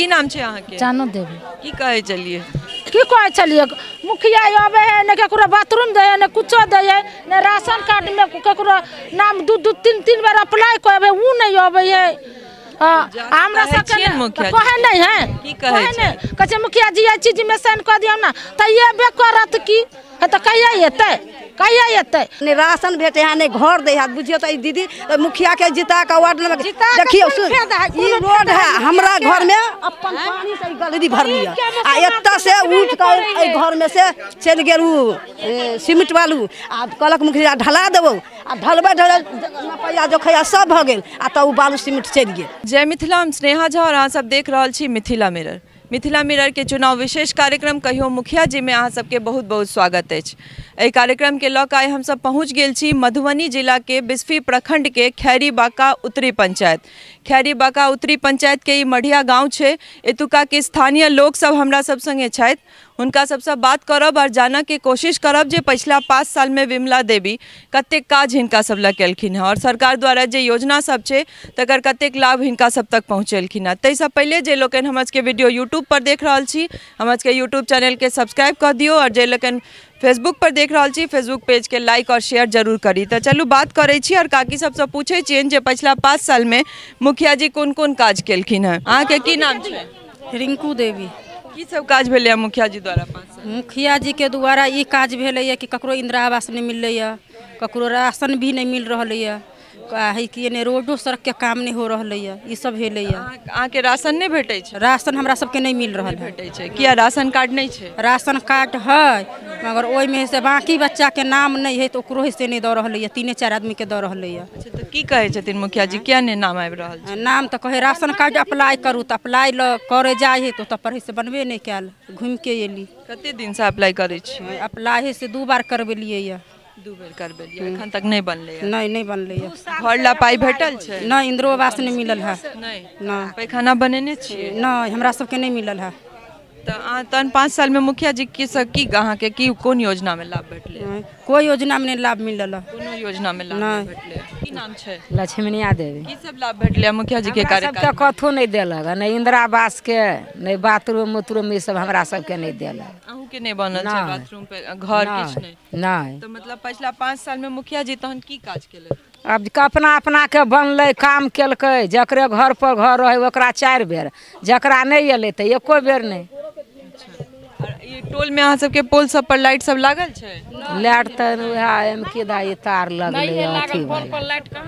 की नाम छै अहाँके? चानो देवी। की कहै छलियै? की कहै छलियै, मुखिया आबै है ने ककरो बाथरूम दै है ने कुछो दै है, ने राशन कार्डमे ककरो नाम दू दू तीन तीन बेर अप्लाई करबै ओ नहि अबै है। हमरा सबके कहै नहि है, कहै नहि, कहै छै मुखिया जी एहि चीजमे साइन कऽ दियौ ने, तऽ एबे करत की, तऽ कहिया एतै, कहिया एतै? नहि राशन भेटै है, नहि घर दै है। बुझियौ तऽ दीदी मुखिया के जिता के वार्ड नंबर देखियौ, ई रोड है हमरा घर में अपन पानी से गलरी भरली है, आ एतऽ से उठ के एहि घर में से चलि गेल उ सीमेंट बालू, आ कहलक मुखिया ढला देबौ, आ ढलबै ढलबै नपैया जोखैया सब भऽ गेल, आ तऽ उ बालू सीमेंट चलि गेल। जय मिथिला, हम स्नेहा झा और अहाँ सब देख रहल छी मिथिला मिरर। मिथिला मिरर के चुनाव विशेष कार्यक्रम कहियो मुखिया जी में अहाँ सबके बहुत बहुत स्वागत अछि। एहि कार्यक्रम के लऽ कऽ आइ हमसब पहुँच गेल छी मधुबनी जिला के बिस्फी प्रखंड के खैरी बांका उत्तरी पंचायत। खैरी बांका उत्तरी पंचायत के ई मढ़िया गाँव छै। एतुका के स्थानीय लोक सब हमरा सब संगे छथि, हुनका सबसँ बात करब और जानऽ के कोशिश करब जे पछिला 5 साल में विमला देवी कतेक काज हिनका सब लए केलखिन हँ और सरकार द्वारा जे योजना सब छै तकर कतेक लाभ हिनका सब तक पहुँचेलखिन हँ। ताहिसँ पहिले जे लोकनि हमर सबके वीडियो यूट्यूब पर देख रहल छी, हमर सबके यूट्यूब चैनलके सब्सक्राइब कऽ दियौ और जे लोकनि फेसबुक पर देख रहल छी फेसबुक पेजके लाइक और शेयर जरूर करी। तऽ चलू बात करै छी और काकी सबसँ पूछै छियनि जे पछिला 5 साल में मुखिया जी कोन कोन काज केलखिन हँ। अहाँके की नाम छै? रिंकू देवी। की सब काज भेलै मुखिया जी द्वारा 5 साल? मुखिया जी के द्वारा ई काज भेलैए कि ककरो इंदिरा आवास नहि मिललैए, ककरो राशन भी नहि मिल रहलैए, है कि नहि रोडो सड़क के काम नहि हो रहलैए, ई सब भेलैए। अहाँके राशन नहि भेटै छै? राशन हमरा सबके नहि मिल रहल भेटै छै। किया राशन कार्ड नहि छै? राशन कार्ड है मगर ओहिमे से बाकी बच्चाके नाम नहि है तऽ ओकरो से नहि दऽ रहलैए, 3-4 आदमीके दऽ रहलैए। अच्छा, तऽ की कहै छथिन मुखिया जी, किया नहि नाम आबि रहल छै? नाम तऽ कहै राशन कार्ड अप्लाई करू, तऽ अप्लाई करे जाइ है तऽ ओतऽ पढ़ै से बनबे नहि कयल, घुमिके एली। कते दिनसँ अप्लाई करै छी? अप्लाई है से 2 बार करबेलियै यऽ। 2 बेर करबेलियै, एखन तक नहि बनलै? नहि, नहि बनलै। घर ला पाइ भेटल छै? नहि, इंदिरो आवास नहि मिलल है। नहि, पैखाना बनेने छियै? नहि, हमरा सबके नहि मिलल है। तऽ अहाँ तहन 5 साल में मुखिया जी की सब की अहाँके की कोन योजना में लाभ भेटलै? कोइ योजना में नहि लाभ मिलल है। कोनो योजना में लाभ नहि भेटलै। की नाम छै? लक्ष्मीनिया देवी। की सब लाभ भेटलै मुखिया जी के कार्यकाल? सबके कथो नहि देलक, नहि इंदिरा आवास के, नहि बाथरूम उथरूम, ई सब हमरा सबके नहि देलक। अहूँ के नहि बनल छै बाथरूम पे घर किछु नहि? नहि। तऽ मतलब पछिला 5 साल में मुखिया जी तहन की काज केलक? आब अपना अपना के बनलै, काम केलकै, जकरे घर पर घर रहै ओकरा 4 बेर, जकरा नहि एलै तऽ एको बेर नहि। ई टोल में अहाँ सबके पोल सब पर लाइट सब लागल छै? लाइट तऽ वएह एम के दाई तार लगलै अथी।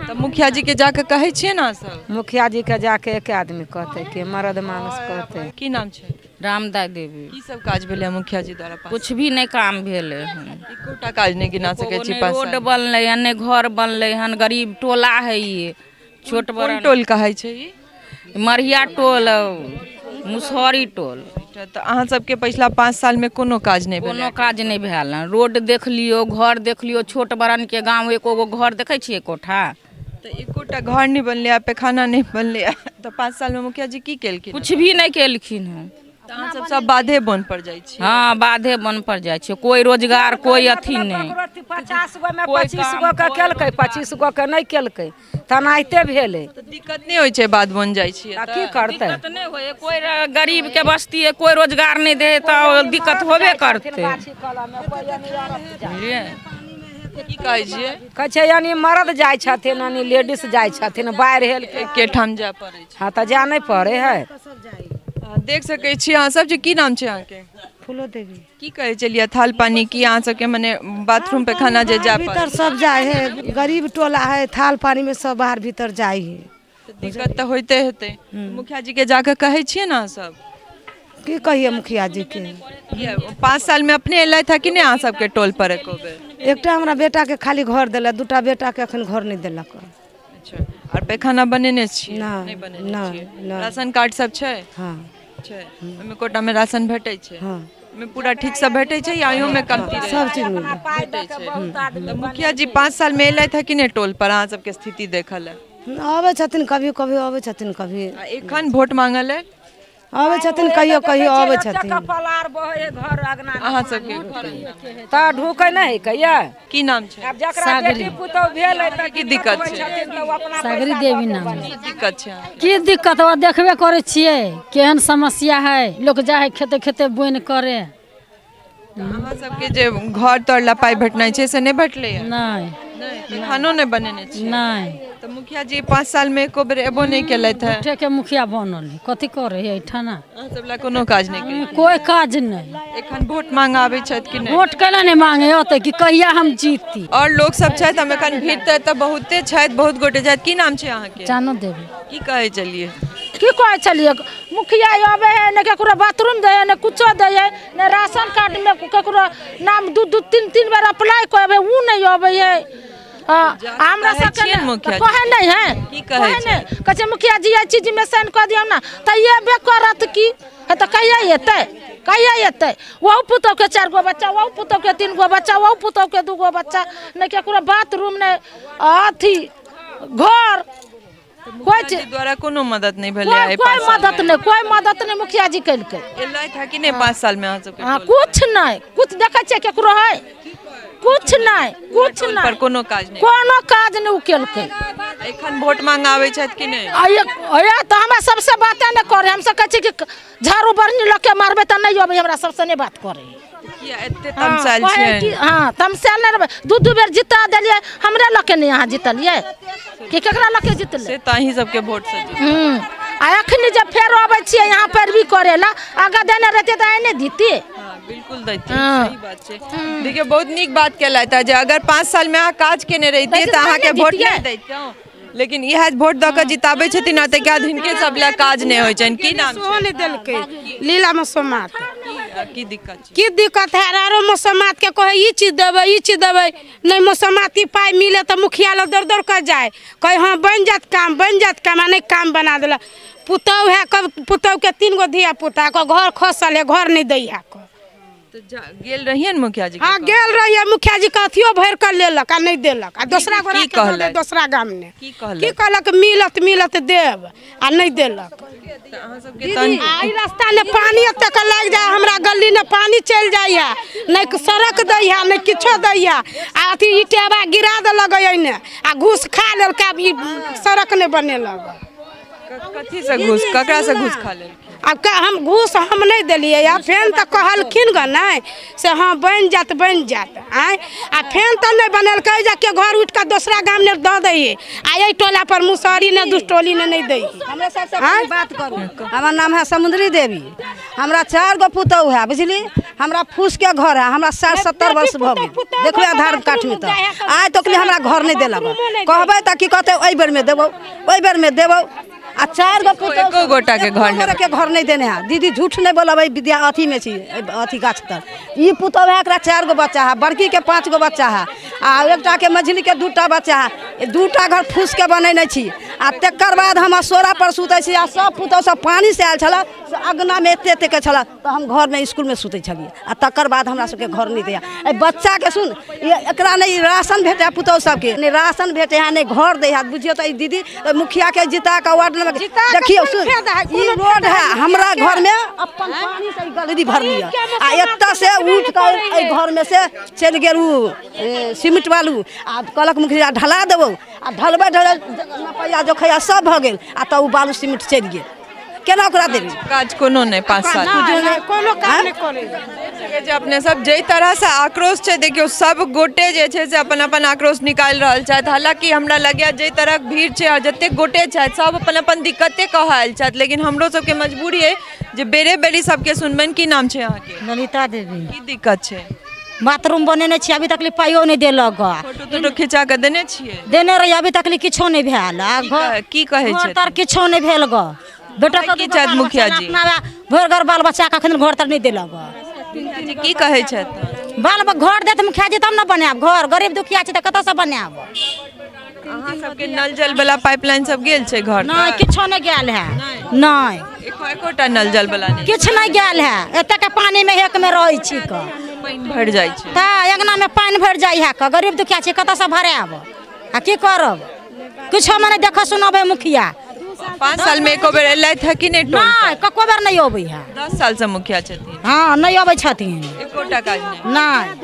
तऽ मुखिया जी के जाके कहै छियै ने अहाँ सब? मुखिया जी के जाके एक आदमी कहतै कि मर्द मानुस कहतै। की नाम छै? रामदाई देवी। की सब काज भेलै मुखिया जी द्वारा? कुछ भी नहि काम भेलै हन, एकोटा काज नहि गिना सकै छी। रोड बनलै हन, नहि घर बनलै हन, गरीब टोला है ई, छोट बड़ टोल कहै छै ई? मढ़िया टोल, मुसहरी टोल। तऽ अहाँ सबके पछिला 5 साल में कोनो काज नहि भेल? कोनो काज नहि भेल हन। रोड देख लियौ, घर देख लियौ, छोट बड़न के गाँव एको गो घर देखै छियै कोठा? तऽ एकोटा घर नहि बनलै, पैखाना नहि बनलै, तऽ 5 साल में मुखिया जी की केलखिन? कुछ भी नहि केलखिन हन। तऽ अहाँ सब सब बाधे बन पर जाइ छी? हाँ, बाधे बन पर जाइ छी, कोइ रोजगार कोइ अथी नहि। 50 गो में 25 गो के केलकै, 25 गो के नहि केलकै, तेनाहिते भेलै। तऽ दिक्कत नहि होइ छै बाध बन जाइ छी? की करतै, दिक्कत नहि होइ, कोइ गरीब के बस्ती है, कोइ रोजगार नहि दे तऽ दिक्कत होबे करतै। की कहै छियै? कहै छै यानी मर्द जाइ छथिन, यानी लेडीज जाइ छथिन, बाढ़ि हेल एके ठाम जाय पड़ै छै। हाँ, तऽ जाय नहि पड़ै है। देख सकै छी अहाँ सब जे। की नाम छै अहाँके? फूलो देवी। की कहै छलियै थाल पानी की अहाँ सबके मने बाथरूम पैखाना जे जाय भीतर सब जाइ है, गरीब टोला है, थाल पानी में सब बाहर भीतर जाइ है, दिक्कत तऽ होइते हेतै। मुखिया जी के जाके कहै छियै ने अहाँ सब? की कहिए मुखिया जी के? 5 साल में अपने एलथि है कि नहि अहाँ सबके टोल पर एको बेर? एकटा हमरा बेटा के खाली घर देलक, 2टा बेटा के अखन घर नहि देलक। अच्छा, और पैखाना बनेने छियै? नहि बनेने छियै। राशन कार्ड सब छै? हाँ छै। ओहिमे कोटा में राशन भेटै छै? हाँ। ओहिमे पूरा ठीक से भेटै छै या ओहिमे कमती रहै? सब चीज भेटै छै। तऽ मुखिया जी 5 साल में एलथि है कि नहि टोल पर अहाँ सबके स्थिति देखऽ लए? अबै छथिन, कभी कभी अबै छथिन, कभी। एखन वोट मांगऽ लेल? अबै छथिन कहियो कहियो अबै छथिन। अहाँ सबके घर तऽ ढुकै नहि कहिया। की नाम छै? सागरी। की दिक्कत छै? सागरी देवी नाम। की दिक्कत छै? की दिक्कत ओ देखबे करै छियै केहन समस्या है, लोक जाइ है खेते खेते बोनि करे। अहाँ सबके जे घर तर ला पाइ भेटनाइ छै से नहि भेटलैया? नहि, खानो नहि बनेने छियै? नहि। तऽ मुखिया जी 5 साल में एको बेर एबो नहि केलथि है। झूठे के मुखिया बनल है, कथी करे है एहिठाम? अहाँ सब ला कोनो काज नहि केलखिन? कोइ काज नहि। एखन वोट मांग आबै छथि कि नहि? वोट केना नहि मांगे अतै कि कहिया हम जीती। और लोक सब छथि, हम एखन भीड़ तऽ बहुते छथि, बहुत गोटे छथि। की नाम छै अहाँके? चानो देवी। की कहै छलियै? की कहै छलियै, मुखिया अबै है नहि केकरो बाथरूम दै है, नहि कुछो दै है, नहि राशन कार्ड में केकरो नाम 2 2 3 3 बेर अप्लाई करबै उ नहि अबै है। हमरा सबके कहै नहि है, की कहै नहि, कहै छै मुखिया जी एहि चीज में साइन कऽ दियौ ने, तऽ एबे करत की, तऽ कहिया एतै, कहिया एतै? ओहू पुतोहके 4 गो बच्चा, ओहू पुतोहके 3 गो बच्चा, ओहू पुतोहके 2 गो बच्चा, नहि केकरो बाथरूम नहि अथी घर, कोइ चीज द्वारा कोनो मदद नहि भेलै। कोइ मदद नहि, कोइ मदद नहि मुखिया जी केलकै। एलथि है कि नहि 5 साल में अहाँ सबके? हाँ, कुछ नहि, कुछ देखै छियै केकरो है, कुछ नहि, कुछ नहि, पर कोनो काज नहि, कोनो काज नहि उ केलकै। एखन वोट मांग आबै छथि कि नहि? तऽ हमरा सबसे बाते नहि करे, हमसब कहै छियै कि झाड़ू बढ़नी लऽ के मारबै तऽ नहि अबै, हमरा सबसे नहि बात करे। एते तमसायल छियै? हाँ, तमसायल नहि रहबै, 2 2 बेर जिता देलियै, हमरे लऽ के नहि अहाँ जितलियै कि केकरा लऽ के जितलै? से तऽ अहीं सबके वोट से जीतलै। आ अखनी जब फेर अबै छियै यहाँ पैरवी करे ला, आगा देने रहतै तऽ आइ नहि दितियै। बिल्कुल दैतियै, सही बात छै। देखियौ बहुत नीक बात केलथि जे अगर 5 साल में अहाँ काज केने रहितियै तऽ अहाँके वोट नहि दैतहुँ, लेकिन इएह वोट दऽ कऽ जिताबै छथिन आ ताहिके बाद हिनके सब लए काज नहि होइ छनि। की नाम सेहो नहि देलकै? लीला मसोमात। की दिक्कत छै? की दिक्कत है? आरो मसोमात के कहै ई चीज देबै, ई चीज देबै, नहि मसोमाती पाइ मिले तऽ मुखिया लग दौड़ दौड़ कऽ जाय, कहै हँ बनि जायत काम, बनि जायत काम, आ नहि काम बना देलक। पुतहु है, पुतहुके 3 गो धिया पुता, घर खसल है, घर नहि दै है। गेल रहियै मुखिया जी? हाँ गेल रहियै, मुखिया जी के अथियो भरि कऽ लेलक आ नहि देलक, आ दोसरा गोरा दोसरा गाम ने की कहलक मिलत मिलत देब, आ नहि देलक। ई रास्ता ने पानी एतेक लागि जाइ, हमरा गली ने पानी चलि जाइ है, नहि सड़क दै है, नहि किछो दै है, आ अथी ईटेबा गिरा देलक एने, आ घूस खा लेलक, आब ई सड़क नहि बनेलक। कथी से घूस, ककरा से घूस खा लेलक? आब हम घूस हम नहि देलियै, आ फेन तऽ कहलखिन ग नहि से हँ बनि जायत बनि जायत, आँय, आ फेन तऽ नहि बनेलकै, जाके घर उठि कऽ दोसरा गाम ने दऽ दै, आ एहि टोला पर मुसहरी ने दुष्टोली ने नहि दै। हमरा सबसे बात करू, हमर नाम है समुद्री देवी, हमरा 4 गो पुतहु है, बुझली, हमरा फूस के घर है, हमरा 60-70 वर्ष भऽ गेल, देखबै आधार कार्ड में तऽ आइ तक हमरा घर नहि देलक। कहबै तऽ की कहतै, एहि बेर में देबौ, ओहि बेर में देबौ, आ 4 गो पुतहु एको गोटा के घर के घर नहीं देने है। दीदी झूठ नहीं बोलबै, विद्या अथी में छी, अथी गाछ तर ई पुतहु है, एकरा 4 गो बच्चा है, बड़की के 5 गो बच्चा है, आ एकटा के मझली के 2टा बच्चा है, 2टा घर फूस के बनेने छी, आ तकर बाद हम असोरा पर सुतै छी, आ सब पुतहु सब पानी से आयल छलै, से अगना में एते एते के छलै, तऽ हम घर में स्कूल में सुतै छलियै, आ तकर बाद हमरा सबके घर नहीं दैया। एहि बच्चा के सुन, एकरा नहि राशन भेटै है पुतहु सबके, नहि राशन भेटै है, नहि घर दै है। बुझियौ तऽ ई दीदी मुखिया के जिता कऽ वार्ड नंबर देखियौ सुन, ई रोड है, हमरा घर में अपन पानी से गलरी भरलियै, आ एतऽ से उठि कऽ एहि घर में से चलि गेल उ सीमेंट बालू, आ कहलक मुखिया ढला देबौ, आ ढलबै ढलबै नपैया जोखैया सब भऽ गेल, आ तऽ उ बालू सीमेंट चलि गेल, केना ओकरा देबै? काज कोनो नहि, 5 साल कोनो काम नहि करै। जे अपने सब जाहि तरहसँ आक्रोश छै, देखियौ सब गोटे जे छै से अपन अपन आक्रोश निकालि रहल छथि। हालाँकि हमरा लगैए जाहि तरहक भीड़ छै आ जतेक गोटे छथि सब अपन अपन दिक्कते कह आयल छथि, लेकिन हमरो सबके मजबूरी अइ जे बेरे बेरी सबके सुनबनि। की नाम छै अहाँके? ललिता देवी। की दिक्कत छै? बाथरूम बनेने छियै, अभी तक पाइयो नहि देलक। फोटो तोटो खिंचा कऽ देने छियै? देने रहियै, अभी तक किछो नहि भेल। की कहै छै? तर किछो नहि भेल ग, बेटा की छथि मुखिया जी? भरि घर बाल बच्चा के अखन घर तर नहि देलक। की कहै छथि? बाल घर देत मुखिया जी तब ने बनायब घर, गरीब दुखिया छै तऽ कतऽसँ बनायब? अहाँ सबके नल जल वाला पाइपलाइन सब गेल छै घर? नहि, किछो नहि गेल है, नहि एकोटा नल जल वाला नहि, किछु नहि गेल है। एतेक पानी में एक में रहै छी क, पानि भरि जाइ छै तऽ अंगना में पानि भरि जाइ है क, गरीब दुखिया छै कतऽसँ भरायब आ की करब? किछो मने देख सुनबै मुखिया। 5 साल में एको बेर एलथि है कि नहि? नहि, कको बेर नहि अबै है। 10 साल से मुखिया छथिन। हाँ, नहि अबै छथिन, एकोटा काज नहि।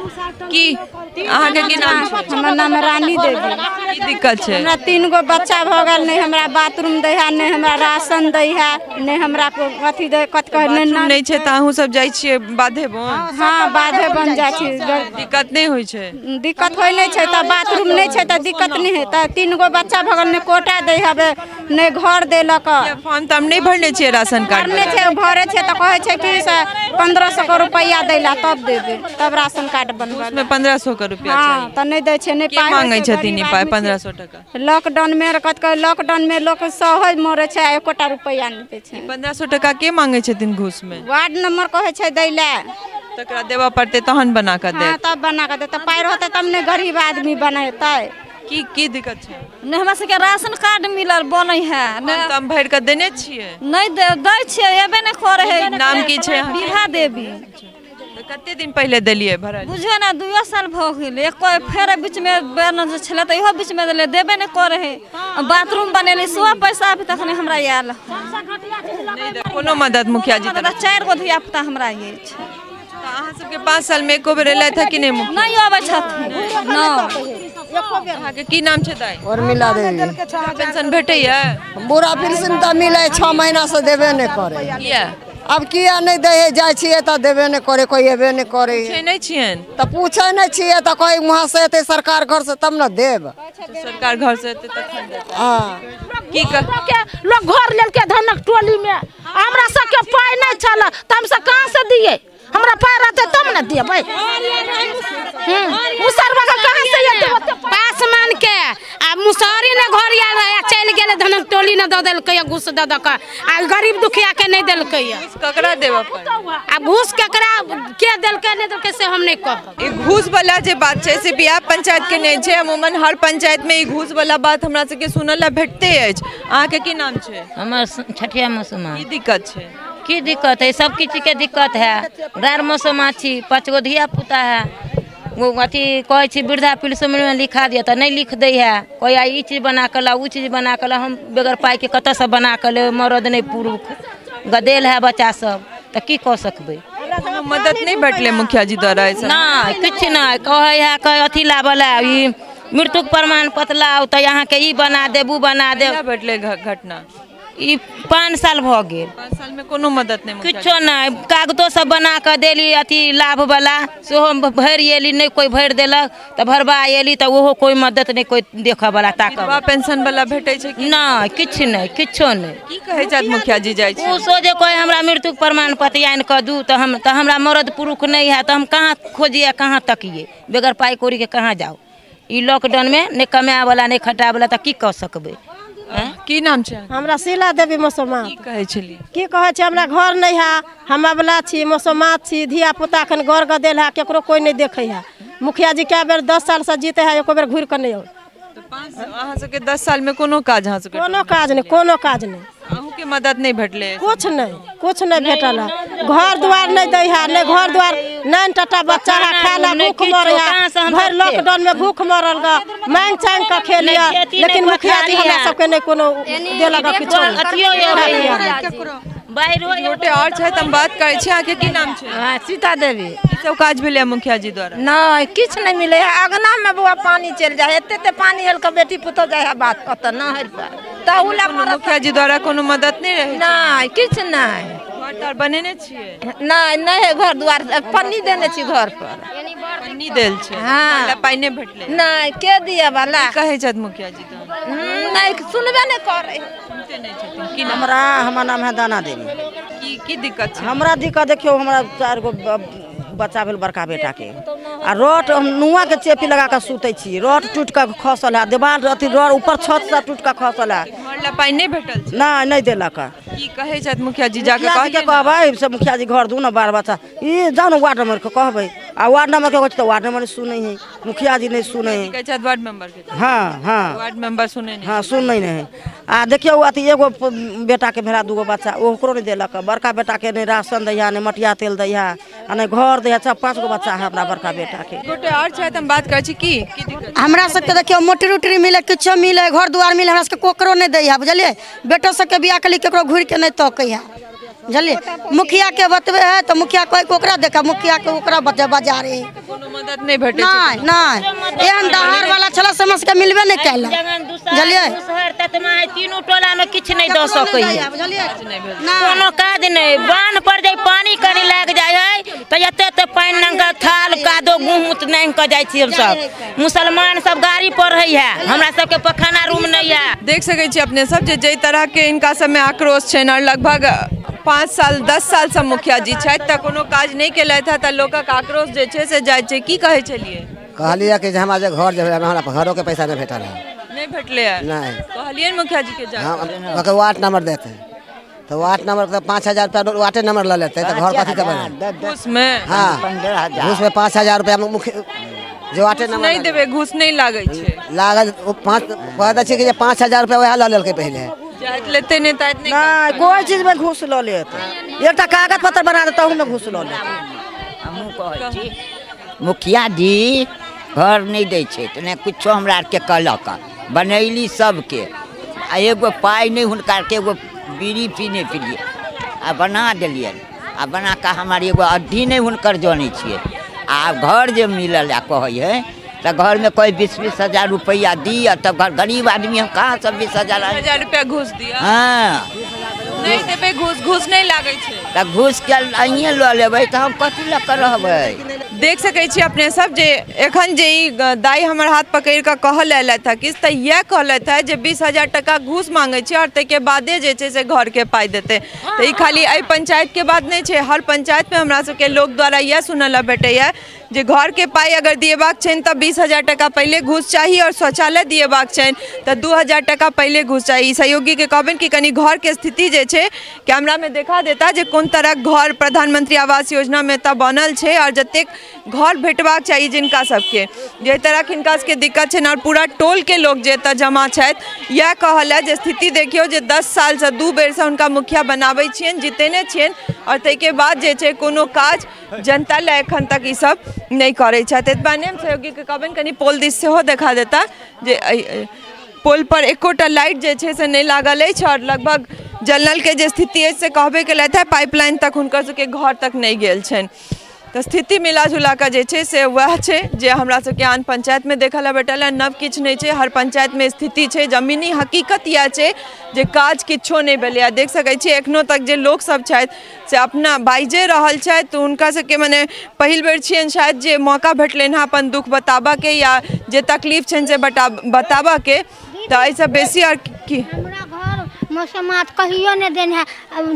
की अहाँके की नाम छै? हमर नाम रानी देवी। की दिक्कत छै? हमरा 3 गो बच्चा भऽ गेल, नहि हमरा बाथरूम दै है, नहि हमरा राशन दै है, नहि हमरा अथी दै, कथी कहै, नहि छै। तऽ अहूँ सब जाइ छियै बाधे बन? हाँ, बाधे बन जाइ छी। दिक्कत नहि होइ छै? दिक्कत होइ नहि छै, तऽ बाथरूम नहि छै तऽ दिक्कत नहि हेतै। 3 गो बच्चा भऽ गेल, नहि कोटा दै हवे, नहि घर देलक। फॉर्म तऽ हम नहि भरने छियै, राशन कार्ड भरने छै, भरे छै तऽ कहै छै कि से 1500 के रुपैआ दै ला तब देबै, तब राशन कार्ड बनबै। उसमे 1500 के रुपैआ चाही। तऽ नहि दै छै, नहि पाइ मांगै छथिन ई पाइ 1500 टका। लॉकडाउन में कथी कहै, लॉकडाउन में लोक सहज मरै छै, एकोटा रुपैआ नहि दै छै। 1500 टका के मांगै छथिन घूस में? वार्ड नंबर कहै छै दै ला, तकरा देबऽ पड़तै तहन बना कऽ देत। हाँ, तब बना कऽ देत, पाइ रहतै तब ने गरीब आदमी बनेतै। की की दिक्कत छै? नहि, हमरा सबके राशन कार्ड मिलल बनै है। हम भरि कऽ देने छियै? नहि दै छियै, एबे नहि करै है। नाम की छै? विभा देवी। कते दिन पहिले देलियै भरल? बुझियौ ने 2 साल भऽ गेल। एक फेर बीचमे बनल जे छलै तऽ इहो बीचमे देलियै, देबे नहि करै है। बाथरूम बनेली, सेहो पैसा अभी तक नहि हमरा आयल। कोनो मदद मुखिया जी? 4 गो धिया पुता हमरा अछि। अहाँ सबके 5 साल में एको बेर एलथि है कि नहि? नहि अबै छथिन। अहाँके की नाम छै दाइ? उर्मिला देवी। पेंशन भेटैया? बुढ़ा पेंशन तऽ मिलै, 6 महीना से देबे नहि करै। किया? अब किया नहि दै है, जाइ छियै तऽ देबे नहि करै, कोइ एबे नहि करै। पूछै नहि छियनि? तऽ पूछै नहि छियै तऽ कोइ वहाँ से एतै सरकार घर से तब ने देब। सरकार घर से एतै तखन देब। हाँ। की लोग घर लेलकै धनक टोली में, हमरा सबके पाइ नहि छल तऽ हमसब कहाँ से दियै? हमरा पाइ रहतै तब ने देबै। कहाँ से एतै? पासमान के आ मुसहरी ने घर आयल रहे, चलि गेलै धनक टोली ने दऽ देलकै घूस दऽ दऽ कऽ, आ गरीब दुखिया के नहि देलकै। ककरा देबऽ पड़ै? आ घूस ककरा के देलकै नहि देलकै से हम नहि कहब। ई घूस वाला जे बात छै से बिहार पंचायत के नहि छै, अमूमन हर पंचायत में ई घूस वाला बात हमरा सबके सुनऽ ला भेटते अछि। अहाँके की नाम छै? हमर छठिया मौसमा। की दिक्कत छै? की दिक्कत है? सब किछु के दिक्कत है। गैर मौसमा छी, 5 गो धिया पुता है, वो अथी कहै छी वृद्धा पेंशन में लिखा दिअ तऽ नहि लिख दै है। कहै ई चीज बना कऽ ला, ओ चीज बना कऽ ला, हम बगैर पाइके कतऽसँ बना कऽ लेबै? मरद नहि, पुरुख गदेल है बच्चा सब, तऽ की कऽ सकबै? मदद नहि भेटलै मुखिया जी द्वारा? नहि, किछु नहि कहै है। कहै अथी लाबऽ ला, ई मृत्युक प्रमाण पत्र लाउ तऽ अहाँके ई बना देब, ओ बना देब। भेटलै घटना? ई 5 साल भऽ गेल। 5 साल में कोनो मदद नहि? किछो नहि। कागतो सब बना कऽ देली अथी लाभ वाला, सेहो भरि एली, नहि कोइ भरि देलक तऽ भरबा एली तऽ ओहो कोइ मदद नहि, कोइ देखऽ वाला ताकऽ। विधवा पेंशन वाला भेटै छै? नहि, किछु नहि, किछो नहि। की कहै छथि मुखिया जी जाइ छै? ओ सोझे कहै हमरा मृत्युक प्रमाण पत्र आनि कऽ दू तऽ हम तऽ हमरा मरद पुरुख नहि है तऽ हम कहाँ खोजिए, कहाँ तकिए? बगैर पाइ कौड़ीके कहाँ जाउ? ई लॉकडाउनमे नहि कमाए वाला नहि खटाए वाला तऽ की कऽ सकबै? की नाम छै? हमरा शीला देवी मौसमा। की कहै छलियै? की कहै छै, हमरा घर नहि है, हम अबला छी, मौसमा छी, धिया पुता एखन घर गदेल है, केकरो कोइ नहि देखै है। मुखिया जी कए बेर 10 सालसँ जीते है, एको बेर घुरि कऽ नहि आउ। अहाँ सबके 10 साल में कोनो काज अहाँ सबके? कोनो काज नहि, कोनो काज नहि। अहूँके मदद नहि भेटलै? कुछ नहि, कुछ नहि भेटल है। घर दुआर नहि दै है, नहि घर दुआर, नाइन टाटा बच्चा है, खाय ला भूख मरै है, भरि लॉकडाउन में भूख मरल ग, मांगि चांगि कऽ खेलियै, लेकिन मुखिया जी हमरा सबके नहि कोनो देलक किछो। गोटे और छथि, हम बात करै छी। अहाँके की नाम छै? सीता देवी। की सब काज भेलै मुखिया जी द्वारा? नहि, किछु नहि मिलै है। अगना में बौआ पानी चलि जाइ है, एते एते पानी हेल कऽ बेटी पुतोह जाइ है बात ओतऽ नहर पर, तहू ला मुखिया जी द्वारा कोनो मदद नहि रहै? नहि, किछु नहि। घर द्वार बनेने छियै? नहि, नहि है घर द्वार, पन्नी देने छी घर पर। पन्नी देल छै? हाँ। पाइ नहि भेटलै? नहि, के दिअ वाला? कहै छथि मुखिया जी तऽ? नहि, सुनबे नहि करै। हमरा हमर नाम है दाना देवी। की की दिक्कत छै? हमरा दिक्कत देखियौ, हमरा 4 गो बच्चा भेल बड़का बेटाके, आ रट हम नुआके चेपी लगा कऽ सुतै छी, रट टूटि कऽ खसल है, देवाल अथी रट ऊपर छतसँ टूटि कऽ खसल है। घर ला पाइ नहि भेटल छै? नहि, नहि देलक। की कहै छथि मुखिया जी? जाके कहबै से मुखिया जी घर दू ने बाल बच्चा, ई जाउ ने वार्ड मेम्बर के कहबै, आ वार्ड नंबर के तऽ वार्ड नंबर सुनै है, मुखिया जी नहि सुनै है। कहै छथि वार्ड मेंबर के? हाँ हाँ, वार्ड मेंबर सुनै नहि। हाँ, सुनै नहि है। आ देखियौ अथी एगो बेटाके भेला 2 गो बच्चा, ओकरो नहि देलक। बड़का बेटाके नहि राशन दैया, नहि मटिया तेल दैया, आ नहि घर दैया। 4-5 गो बच्चा है हमरा बड़का बेटाके। गोटे आओर छथि, हम बात करै छी। की हमरा सबके देखियौ मोटरी उटरी मिले, किछो मिले, घर दुआर मिले, हमरा सबके ककरो नहि दैया, बुझलियै। बेटो सबके बियाह के लिए ककरो घुरि के नहि तकै है, बुझलियै। मुखिया के बतबे है तऽ मुखिया कहै के ओकरा देखा, मुखिया के ओकरा बते बाजारे कोनो मदद नहि भेटै छै। नहि नहि, एहन दहार वाला छला से हमरा सबके मिलबे नहि कयलक, बुझलियै। तीनू टोला में किछु नहि दऽ सकैया, कोनो काज नहि। बान्ह पर जे पानी कनि लागि जाइ है तऽ एते एते पानि नंग थाल कादो गहुँत नांगि कऽ जाइ छी हमसब। मुसलमान सब गाड़ी पर रहै है, हमरा सबके पखाना रूम नहि है। देख सकै छी अपने सब जे जाहि तरहके हिनका सबमे आक्रोश छनि आओर लगभग 5 साल 10 साल से मुखिया जी छथि तऽ कोनो काज नहि केलथि हँ, तऽ लोकक आक्रोश जे छै से जाइ छै। की कहै छलियै? कहलियै कि जे हमरा जे घर जे हमरा घरोके पैसा नहि भेटल है। नहि भेटलै है? नहि। कहलियै मुखिया जी के जा हाँ, वार्ड नंबर देते तो वार्ड नंबर तो 5000 रुपया वार्डे नंबर लऽ लेते तऽ घर कथी के बने? घूसमे? हाँ, घूसमे 5000 रुपया मुख्य जे वार्डे नंबर नहि देबै, घूस नहि लागै छै। लागल कह दै छै कि जे 5000 रुपया वएह लऽ लेलकै पहिले। जाइत लेते नहि ताइत नहि। नहि, कोइ चीजमे घूस लऽ लेत, एकटा कागज पत्र बना देत तहूमे घूस लऽ लेत। हमहूँ कहै छी मुखिया जी घर नहि दै छै तऽ नहि किछो हमरा आरके कहलक, बनैली सबके आ एगो पाइ नहि हुनका आरके, एगो बीड़ी पीने पिलियै आ बना देलियनि आ बना कऽ हमर एगो अड्डी नहि हुनकर जनै छियै। आ घर जे मिलल आ कहै है तऽ घरमे कोइ 20-20 हजार रुपैआ दिअ तब घर। गरीब आदमी हम कहाँसँ 20 हजार रुपया घूस दिअ? हाँ, नहि देबै घूस, घूस नहि लागै छै तऽ घूस के अहिए लऽ लेबै तऽ हम कथी लऽ कऽ रहबै? देख सकै छी अपने सब जे एखन जे ई दाइ हमर हाथ पकड़ि कऽ कहल अयलथि हँ किछु, तऽ इएह कहलथि हँ जे 20,000 टका घूस मांगै छी आओर ताहिके बादे जे छै से घरके पाइ देतै। तऽ ई खाली एहि पंचायतके बात नहि छै, हर पंचायतमे हमरा सबके लोक द्वारा इएह सुनऽ लए भेटैए जे घरके पाइ अगर दिएबाक छनि तऽ 20,000 टका पहिले घूस चाही आओर शौचालय दिएबाक छनि तऽ 2,000 टका पहिले घूस चाही। सहयोगीके कहबनि कि कनि घरके स्थिति जे छै कैमरामे देखा देता जे कोन तरहक घर प्रधानमंत्री आवास योजनामे एतऽ बनल छै आओर जतेक घर भेटबाक चाही जिनका सबके, जाहि तरहक हिनका सबके दिक्कत छनि। आओर पूरा टोलके लोक जे एतऽ जमा छथि इएह कहल है जे स्थिति देखियौ जे 10 सालसँ 2 बेरसँ हुनका मुखिया बनाबै छियनि, जितेने छियनि आओर ताहिके बाद जे छै कोनो काज जनता लए एखन तक ई सब नहि करै छथि। एतबा नहि, हम सहयोगीके कहबनि कनि पोल दिस सेहो देखा देता जे पोल पर एकोटा लाइट जे छै से नहि लागल अछि आओर लगभग जल नलके जे स्थिति अछि से कहबे केलथि हँ, पाइपलाइन तक हुनकर सबके घर तक नहि गेल छनि। तऽ स्थिति मिला जुला कऽ जे छै से वएह छै जे हमरा सबके आन पंचायतमे देखऽ लए भेटल है। नव किछु नहि छै, हर पंचायतमे स्थिति छै, जमीनी हकीकत इएह छै जे काज किछो नहि भेलैए। देख सकै छियै एखनो तक जे लोकसब छथि से अपना बाजिए रहल छथि, तऽ हुनका सबके मने पहिल बेर छियनि शायद जे मौका भेटलनि हँ अपन दुःख बताबऽके या जे तकलीफ छनि से बताबऽके, तऽ एहिसँ बेसी आओर की। मौसमात कहियो नहि देने है,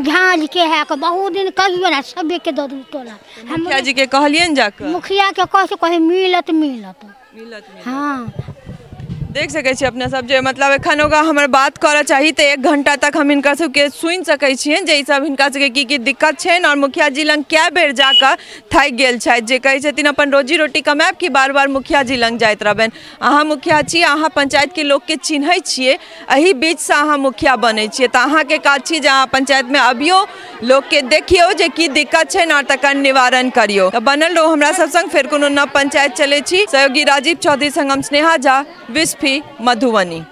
झाँझ के है बहुत दिन कहियो ना, सबके दऽ दू टोला। मुखिया जी के कहलियनि जाकऽ? मुखिया के कह कही मिलत मिलत मिलत। हाँ, देख सकै छी अपने सब जे मतलब एखन ओकरा हमर बात करऽ चाही तऽ 1 घंटा तक हम हिनका सबके सुनि सकै छियनि जे ई सब हिनका सबके की की दिक्कत छनि आओर मुखिया जी लग कए बेर जाकऽ थाकि गेल छथि जे कहै छथिन अपन रोजी रोटी कमायब कि बार बार मुखिया जी लग जाइत रहबनि। अहाँ मुखिया छी, अहाँ पंचायतके लोकके चिन्है छियै, एहि बीचसँ अहाँ मुखिया बनै छियै तऽ अहाँके काज छी जे अहाँ पंचायतमे अबियौ, लोकके देखियौ जे की दिक्कत छनि आओर तकर निवारण करियौ। तऽ बनल रहू हमरा सब संग, फेर कोनो नव पंचायत चलै छी। सहयोगी राजीव चौधरी संग हम स्नेहा झा, विस्फी, मधुबनी।